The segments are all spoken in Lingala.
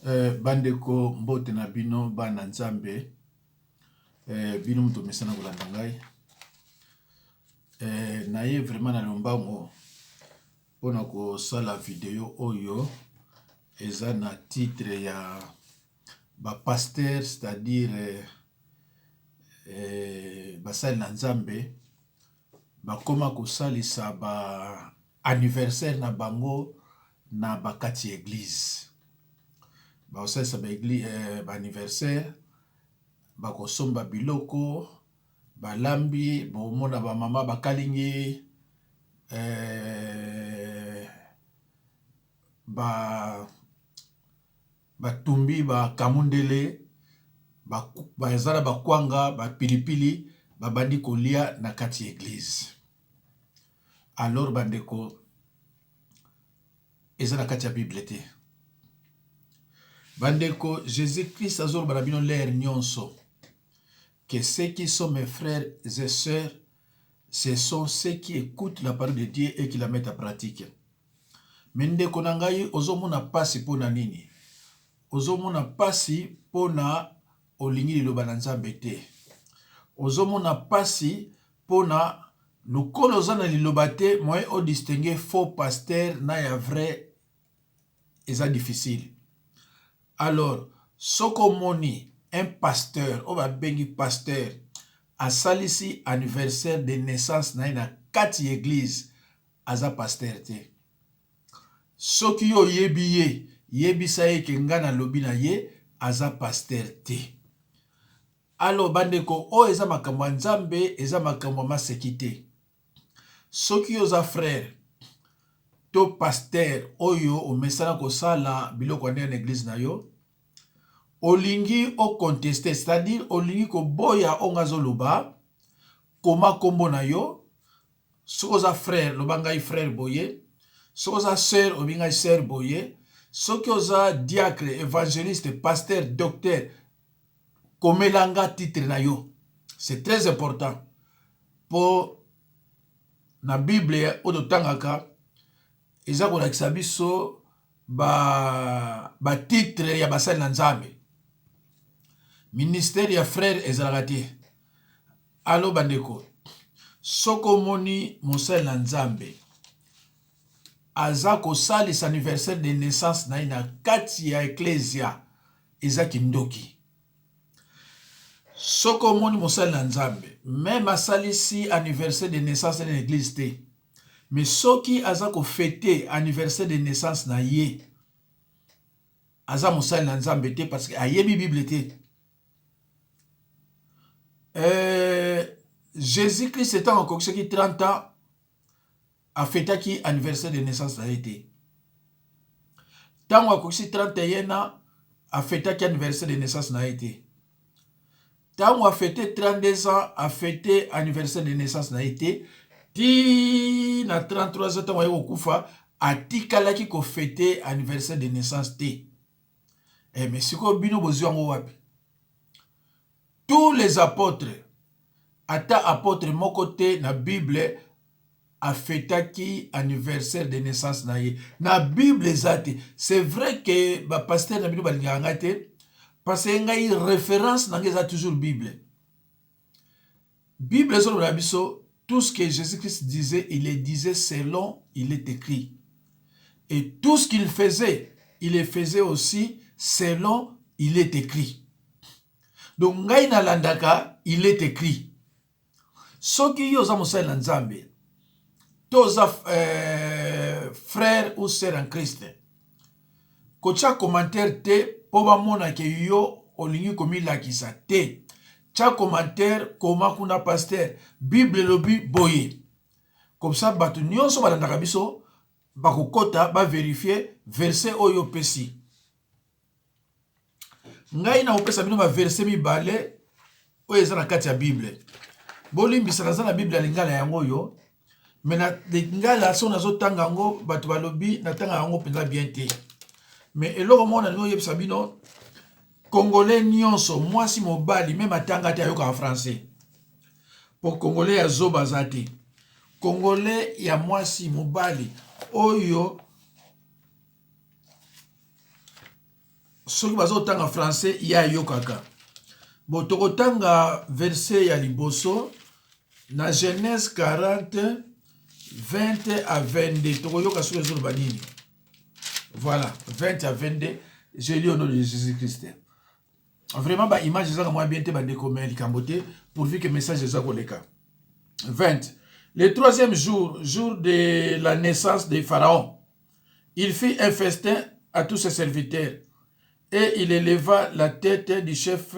Eh, bandeko mbote na bino bana Nzambe eh, bino moto mesana kolanda ngai eh, naye vraiment na lombango mpona kosala video oyo eza na titre ya ba pasteur c'est-à-dire eh, eh, basali na Nzambe bakoma kosalisa ba anniversaire na bango na bakati ya eglise. Bakosalisa ba eglise eh, ba anniversaire, bakosomba biloko, balambi, bokomona ba mama bakalingi eh, ba batumbi ba kamundele, baza na bakwanga, ba pilipili, babandi kolia na kati ya eglise. Alors bandeko, eza na kati ya Bible te. Bandeko, Jesus Christ azoloba na bino l'heure nyonso que ceux qui sont mes frères et sœurs, ce sont ceux qui écoutent la parole de Dieu et qui la mettent en pratique. Mais ndeko na ngai ozomona pasi pona nini? Ozomona pasi pona olingi liloba na Nzambe te. Ozomona pasi pona lokola oza na liloba te moyen o distinguer faux pasteur na ya vrai eza difficile. Alors soki omoni un pasteur oyo babengi pasteur asalisi anniversaire de naissance na ye na kati ya eglise aza pasteur te. Soki yo oyebi ye yebisa ye ke nga nalobi na ye aza pasteur te. Alors bandeko oyo eza makambo ya Nzambe eza makambo ya maseki te. Soki yo oza frère to pasteur oyo omesana kosala biloko ya ndenge na eglise na yo, olingi o contester, c'est-à-dire olingi koboya oyo nga azoloba, koma kombo na yo. Soki oza frère loba ngai frère boye, soki oza sœur olobi ngai sœur boye, soki oza diacre, evangeliste, pasteur, docteur, komela nga titre na yo. C'est très important po na Bible oyo totangaka eza kolakisa biso ba ba titre ya basali na Nzambe. Ministère ya frère ezalaka te. Allo bandeko, soki omoni mosali na Nzambe aza kosalisa anniversaire de naissance na ye na kati ya eklezia, eza kindoki. Soki omoni mosali na Nzambe meme asalisi anniversaire de naissance na eglise te, mais soki aza ko fete anniversaire de naissance na ye, aza mosali na Nzambe te parce que ayebi Bible te. Euh, Jésus Christ ntango akokisaki 30 ans afetaki anniversaire de naissance na ye te. Ntango akokisi 31 ans afetaki anniversaire de naissance na ye te. Ntango afete 32 ans afete anniversaire de naissance na ye te. Ti na 33 ans ntango aye kokufa atikalaki kofete anniversaire de naissance te. Eh, mais sikoyo bino bozwi yango wapi? Tous les apôtres, ata apôtre moko te na Bible afetaki anniversaire de naissance na ye. Na Bible eza te. C'est vrai que ba pasteur na bino balingaka ngai te parce que ngai référence na ngai eza toujours Bible. Bible ezoloba na biso tout ce que Jésus-Christ disait, il le disait selon il est écrit. Et tout ce qu'il faisait, il le faisait aussi selon il est écrit. Donc ngai nalandaka il est écrit. Soki yo oza mosali na Nzambe, to oza euh, frère ou sœur en Christ, kotia commentaire te mpo bamona ke yo olingi komilakisa te. Tia commentaire, koma kuna pasteur, Bible elobi boye. Comme ça bato nyonso balandaka biso bakokota ba verifier verset oyo opesi. Ngai nakopesa bino ba verset mibale oyo eza na kati ya Bible. Bolimbisa naza na Bible ya lingala yango oyo, mais na lingala soki nazotanga yango bato balobi natanga yango mpenza bien te. Mais eloko moko nalingi oyebisa bino, Congolais nyonso mwasi mobali meme atanga te ayokaka français. Po Congolais ya zoba aza te. Congolais ya mwasi mobali oyo. Soki bazotanga français, ye ayokaka. Bon, tokotanga verset ya liboso na Genèse 40 20 à 22. Tokoyoka soki ezoloba nini. Voilà, 20 à 22. Je lis au nom de Jésus-Christ. Vraiment ba image ezaka mwa bien te bandeko, mais likambo te, pourvu que message eza koleka. 20. Le troisième jour, jour de la naissance de Pharaon, il fit un festin à tous ses serviteurs et il éleva la tête du chef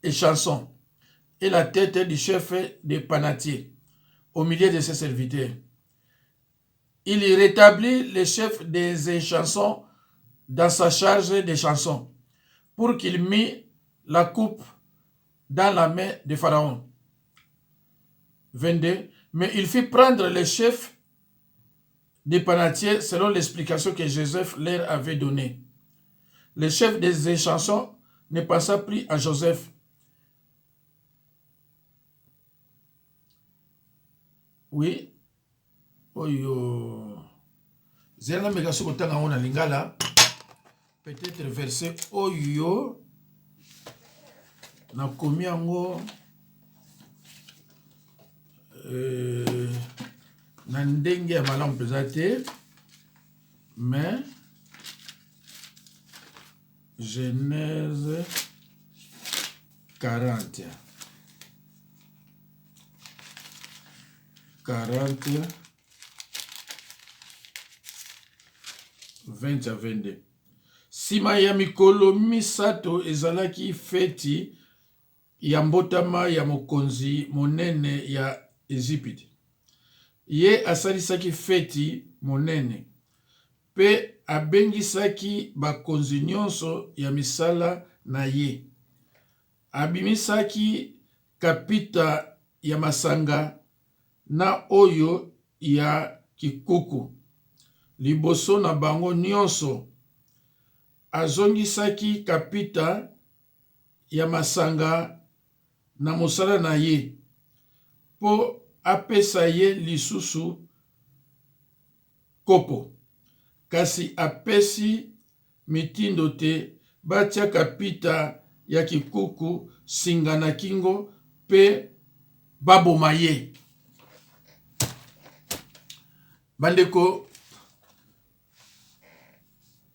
échanson et la tête du chef des panetiers au milieu de ses serviteurs. Il y rétablit le chef des échansons dans sa charge des chansons pour qu'il mit la coupe dans la main de Pharaon. 22. Mais il fit prendre le chef des panetiers selon l'explication que Joseph leur avait donnée. Le chef des échansons ne pensa plus à Joseph. Oui. Oyo. Zela nameka soki kotanga yango na lingala. Peut-être verset oyo nakomi yango na ndenge ya malamu mpenza te, mais Genèse 40 40 20 à 22. Nsima ya mikolo 3 ezalaki feti ya mbotama ya mokonzi monene ya Ezipiti. Ye asalisaki feti monene mpe abengisaki bakonzi nyonso ya misala na ye. Abimisaki kapita ya masanga na oyo ya kikuku liboso na bango nyonso. Azongisaki kapita ya masanga na mosala na ye mpo apesa ye lisusu kopo, kasi apesi mitindo te batia kapita ya kikuku singa na kingo mpe baboma ye. Bandeko,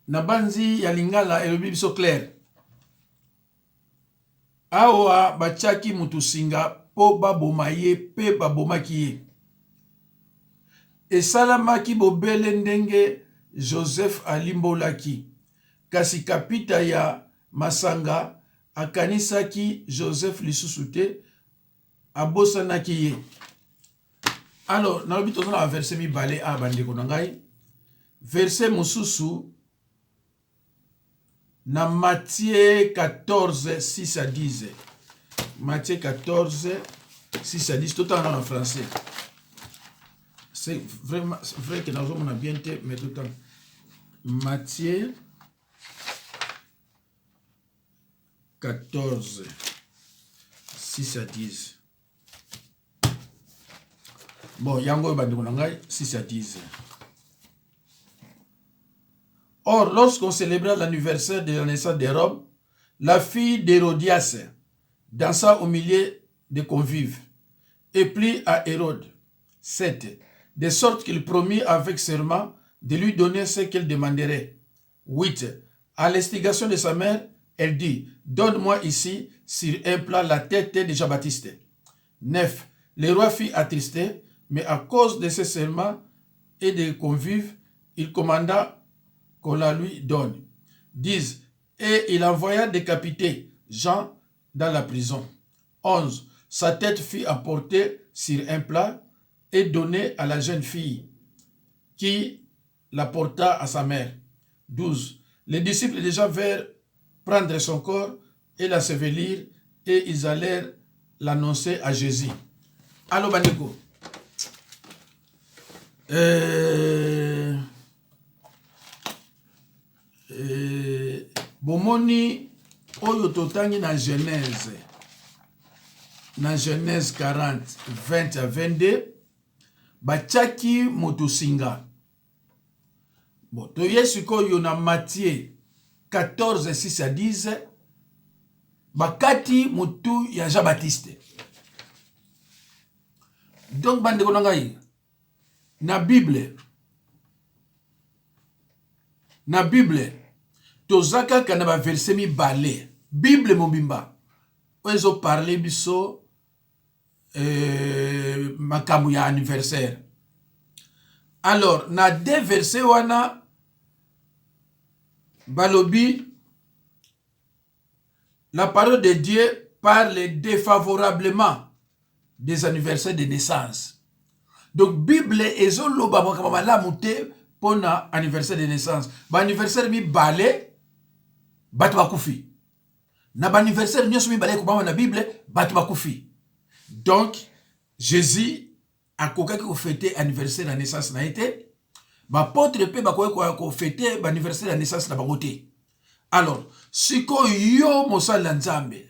nabanzi ya lingala elobi biso clair. Awa batiaki mutu singa mpo baboma ye mpe babomaki ye. Esalamaki bobele ndenge Joseph alimbolaki, kasi kapita ya masanga akanisaki Joseph lisusu te, abosanaki ye. Alors, nalobi toza na ba verset mibale awa bandeko na ngai. Verset mosusu na Matthieu 14 6 à 10. Matthieu 14 6 à 10, totanga na français. C'est vraiment vrai que nazomona bien te, mais totanga. Matthieu 14 6 à 10. Bon, yango oyo bandeko na ngai, 6 à 10. Or, lorsqu'on célébra l'anniversaire de la naissance de Rome, la fille d'Hérodias dansa au milieu des convives et plut à Hérode. 7. De sorte qu'il promit avec serment de lui donner ce qu'elle demanderait. 8. À l'instigation de sa mère, elle dit: Donne-moi ici, sur un plat, la tête de Jean-Baptiste. 9. Le roi fut attristé, mais à cause de ses serments et des convives, il commanda qu'on la lui donne. 10. Et il envoya décapiter Jean dans la prison. 11. Sa tête fut apportée sur un plat et donnée à la jeune fille qui la porta à sa mère. 12. Les disciples déjà vinrent prendre son corps et l'ensevelir et ils allèrent l'annoncer à Jésus. Allo bandeko. Bomoni oyo totangi na Genèse, na Genèse 40 20 à 22, batiaki moto singa. Bon, toye sikoyo na Matthieu. 14 6 à 10, bakati motu ya Jean Baptiste. Donc bandeko na ngai, na Bible, na Bible toza kaka na baverse mibale, Bible mobimba oyo ezoparle biso makambo ya anniversaire. Alors na deux versets wana balobi la parole de Dieu parle défavorablement des anniversaires de naissance. Donc Bible ezoloba makambo malamu te mpona anniversaire de naissance. Baanniversaire mibale bato bakufi. Na baanniversaire nyonso mibale ekobama na Bible bato bakufi. Donc Jésus akokaki kofete anniversaire ya naissance na ye te, bapotre mpe bakoki kofete baanniversaire ya naissance na bango te. Alors sikoyo yo mosali na Nzambe,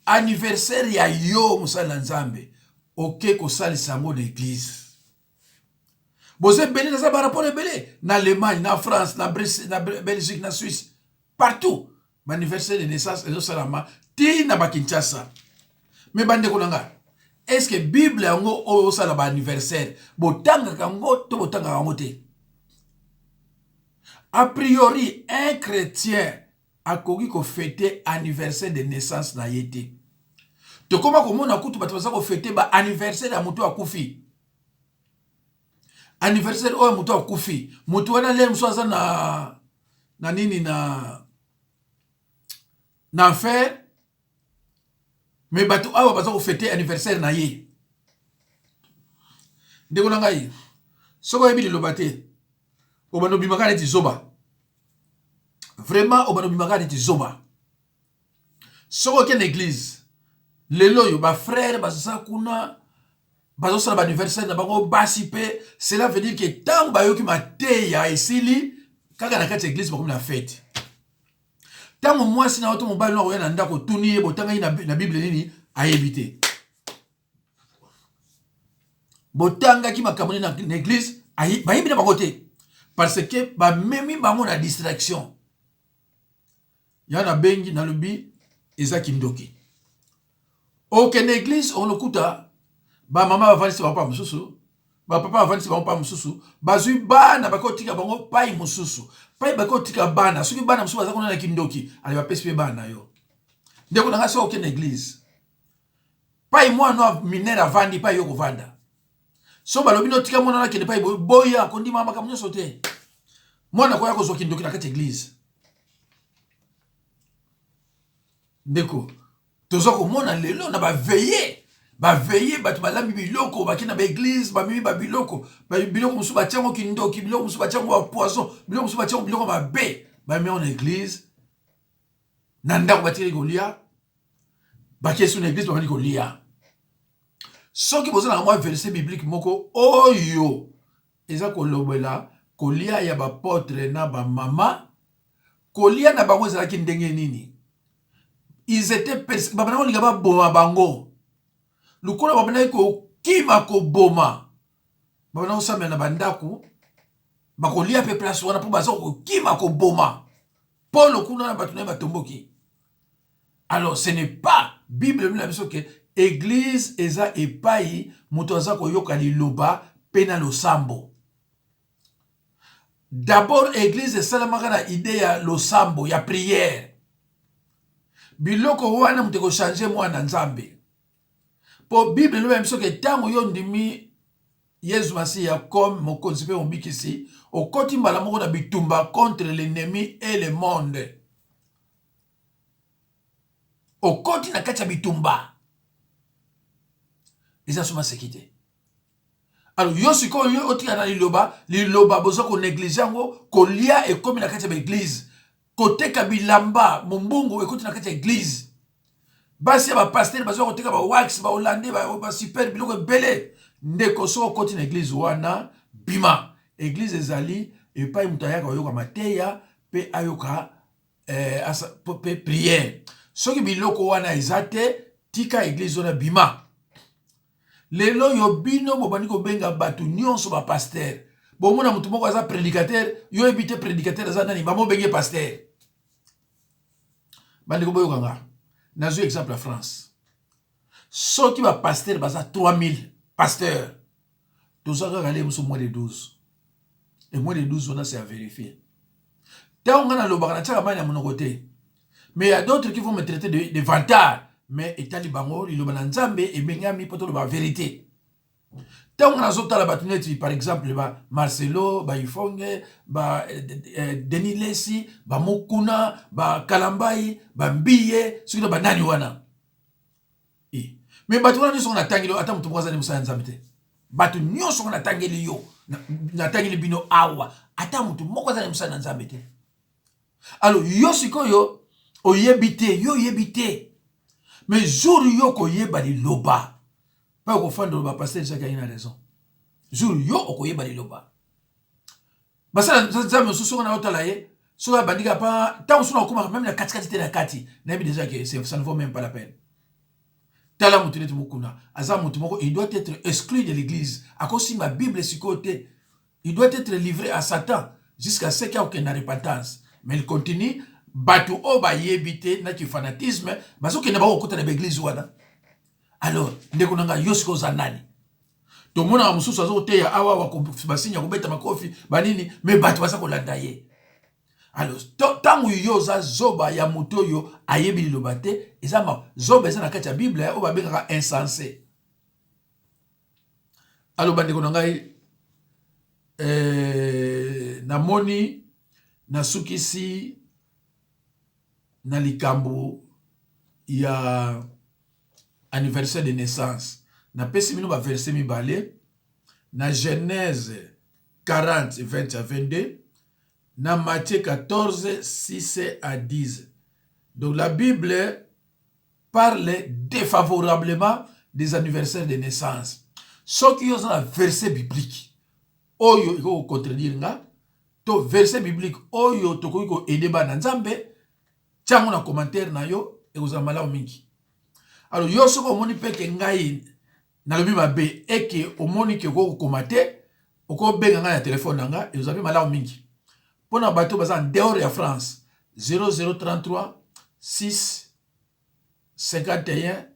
anniversaire ya yo mosali na Nzambe oke kosalisa yango na eglise. Boza ebele, naza barapport ebele na Allemagne, na France, na Bruxelles, na Belgique, na Suisse, partout baanniversaire de naissance ezosalama ti na bakinshasa. Me bandeko na nga, est ce que Bible yango oyo osala baanniversaire botangaka yango to botangaka yango te? A priori un chrétien akoki kofete anniversaire de naissance na ye te. Tokoma komona kutu bato baza kofete baanniversaire ya moto akufi. Anniversaire oyo moto akufi, moto wana lere mosusu aza na nini, na enfer, me bato awa baza kofete anniversaire na ye. Ndeko na ngai, soki oyebi liloba te, obanda obimaka neti zoba. Vraiment, obanda obimaka neti zoba. Soki okende église lelo oyo, bafrère baza kuna bazosala baanniversaire na bango, basi mpe. Cela veut dire ke ntango bayoki mateya esili, kaka na kati ya église bakomi na fete. Ntango mwasi na yo to mobali no akoya na ndako, otuni ye: "Botangaki na Bible nini?" Ayebi te. Botangaki makambo nini na église? Bayebi na bango te, parce que bamemi bango na distraction. Ya nabengi, nalobi eza kindoki. Okende église, olokuta bamama bavandisi bango pa mosusu, bapapa bavandisi bango pa mosusu, bazwi bana bakotika bango pai mosusu, pai bakotika bana. Soki bana mosusu baza kuna na kindoki, ale bapesi mpe bana na yo. Ndeko na ngai, soki okende église, pai mwana minere avandi, pai yo kovanda. So balobi notika mwana nakende pai, boya kondima makambo nyonso te. Mwana koya kozwa kindoki na kati ya église. Ndeko, toza komona lelo na baveillée, baveillée, bato balambi biloko, bakei na baeglise, bamemi babiloko, biloko mosusu batiango kindoki, biloko mosusu batiango bapoison, biloko mosusu batiango biloko mabe, bamemi yango na église. Na ndako batikali kolia, bakei so na église, babandi kolia. Soki bozalaka mwa verset biblique moko oyo eza kolobela kolia ya bapotre na bamama, kolia na bango ezalaki ndenge nini? Ils étaient, babandaki kolinga baboma bango. Lokola babandaki kokima koboma, babandaki kosambela na bandako, bakolia mpe place wana, mpo baza kokima koboma Polo kuna na bato na ye batomboki. Alors ce n'est pas Bible na biso ke église eza epai moto aza koyoka liloba mpe na losambo. D'abord église esalamaka na idée ya losambo, ya prière. Biloko wana moto ekochange mwana Nzambe, mpo Bible elobi ya biso ke ntango yo ndimi Yesu Masiya comme mokonzi mpe mobikisi, okoti mbala moko na bitumba contre l'ennemi et le monde. Okoti na kati ya bitumba, eza so maseki te. Alors yo sikoyo, yo otika na liloba, liloba boza konéglige yango. Kolia ekomi na kati ya baeglise, koteka bilamba mombongo ekoti na kati ya église. Basi ya bapasteur baza koteka bawax, bahollandais, basuper, biloko ebele. Ndeko, soki okoti na église wana, bima. Église ezali epai moto ayaka koyoka mateya mpe ayoka mpe prière. Soki biloko wana eza te, tika église wana, bima. Lelo oyo bino bobandi kobenga bato nyonso bapasteur. Bomona motu moko aza prédicateur, yo oyebi te prédicateur aza nani, bamobenge pasteur. Bandeko, boyoka nga, nazwi exemple ya France. Soki bapasteur baza 3000 pasteur, toza kaka le mosusu moins de 12, et moins de 12 wana, c'est à vérifier. Ntango nga nalobaka, natiaka mai na monoko te, mais ya d'autres qui vont me traiter de vantard, mais etali bango. Liloba na Nzambe ebengami mpo toloba vérité. Ntango nazotala bato neti par exemple ba Marcelo, baifonge, ba Denis Lesi, bamokuna, bakalambai, bambiye, soki na banani wana e. Mais bato wana nyonso natangeli, ata moto moko aza ni mosala ya Nzambe te. Bato nyonso ngo natangeli yo, natangeli bino awa, ata moto moko aza na mosala na Nzambe te. Alors yo sikoyo oyebi te, yo oyebi te, mais jour yo koyeba liloba mpe okofanda, oloba: "Pasteur Jacques ayi na raison." Jour yo okoyeba liloba, basala Nzambe mosusu, soki naotala ye, soki abandika pa ntango mosusu nakokomaka même na katikati te, na kati nayebi déjà que ça ne vaut même pas la peine. Tala motu neti Mokuna, aza motu moko, il doit être exclu de l'église. Akosimba Bible sikoyo te. Il doit être livré à Satan jusqu'à ce qu'il akokende na repentance, mais il continue. Bato oyo bayebi te, naki fanatisme, bazokende, bakokota na baeglise wana. Alors ndeko na ngai, yo sikoyo oza nani? Tomonaka mosusu azokoteya awa, basinya kobeta makofi, banini, mais bato baza kolanda ye. Alors ntango yo oza zoba ya moto oyo ayebi liloba te, eza ma zoba, eza na kati ya Bible oyo babengaka insensé. Alors bandeko na ngai, namoni nasukisi na likambo ya anniversaire de naissance. Napesi bino baverset mibale na Genèse 40, 20 à 22, na Matthieu 14, 6 à 10. Donc la Bible parle défavorablement des anniversaires de naissance. Soki yo oza na verset biblique oyo ekoki kocontredire nga, to verset biblique oyo tokoki koaider bana Nzambe, tiango na commentaire na yo, ekozala malamu mingi. Alors yo soki omoni mpe ke ngai nalobi mabe, eke omoni ke okoki kokoma te, okobenga ngai na telefone na ngai, ekozala mpe malamu mingi. Mpona bato baza en dehors ya France: 0033 6 51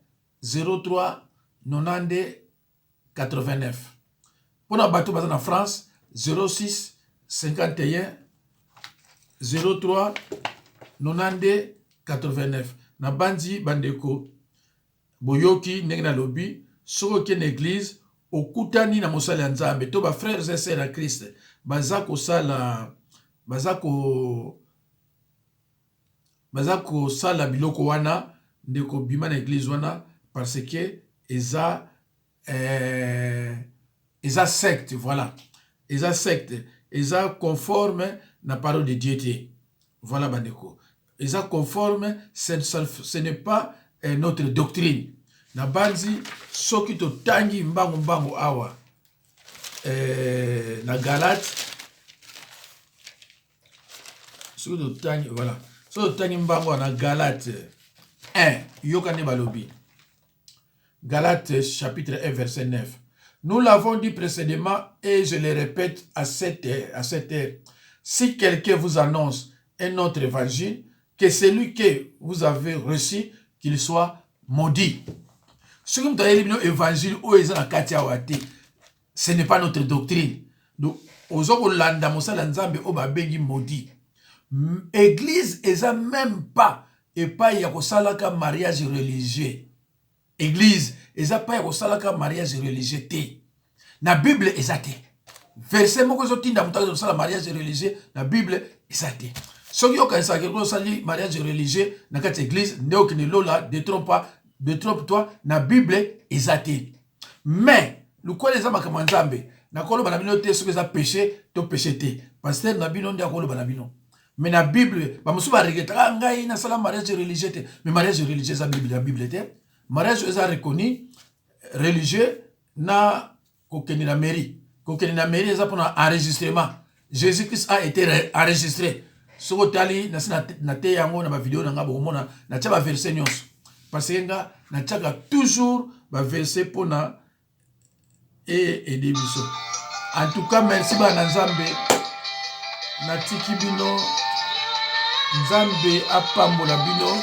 03 92 89. Mpona bato baza na France: 06 51 03 92 89. Nabandi, bandeko, boyoki ndenge nalobi. Soki okende église, okutani na mosali ya Nzambe to bafrères et sœurs ya Christ baza kosala, baza kosala biloko wana, ndeko, bima na église wana, parce que eza secte. Voilà, eza secte, eza conforme na parole de Dieu te. Voilà bandeko, eza conforme, ce n'est pas notre doctrine. Na banzi soki totangi mbangu mbangu awa na Galate, soki totangi, voilà, soki totangi mbangu awa na Galate 1, yoka nde balobi. Galate chapitre 1 verset 9: "Nous l'avons dit précédemment et je le répète à cette heure, si quelqu'un vous annonce un autre évangile que celui que vous avez reçu, qu'il soit maudit." Soki moto ayeli bino évangile oyo eza na kati awa te, ce n'est pas notre doctrine. Donc oza kolanda mosala ya Nzambe oyo babengi maudit. Église eza même pas epai ya kosalaka mariage religieux. Église eza epai ya kosalaka mariage religieux te. Na Bible eza te. Verset moko ezotinda moto aza kosala mariage religieux na Bible eza te. Soki okanisaka ke osali mariage religieux na kati ya église nde okende lola, détrompe détrompe toi, na Bible eza te. Mais lokola eza makambo ya Nzambe, nakoloba na bino te soki eza péché to péché te. Pasteur na bino nde akoloba na bino. Mais na Bible, bamosusu baregretaka: "Ngai nasala mariage religieux te." Mais mariage religieux eza Bible, ya Bible te. Mariage eza reconnu religieux na kokende na mairie. Kokende na mairie eza mpona enregistrement. Jésus Christ a été enregistré. Soki otali nasi na te yango na bavideo na nga, bokomona natia baverset nyonso, parce que nga natiaka toujours baverset mpona eaider biso. En tout cas, merci bana Nzambe. Natiki bino, Nzambe apambola bino.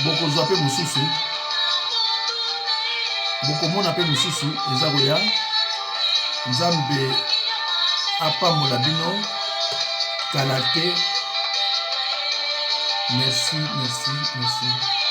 Bokozwa mpe mosusu, bokomona mpe mosusu eza koya. Nzambe apambola bino kala te. Merci, merci, merci.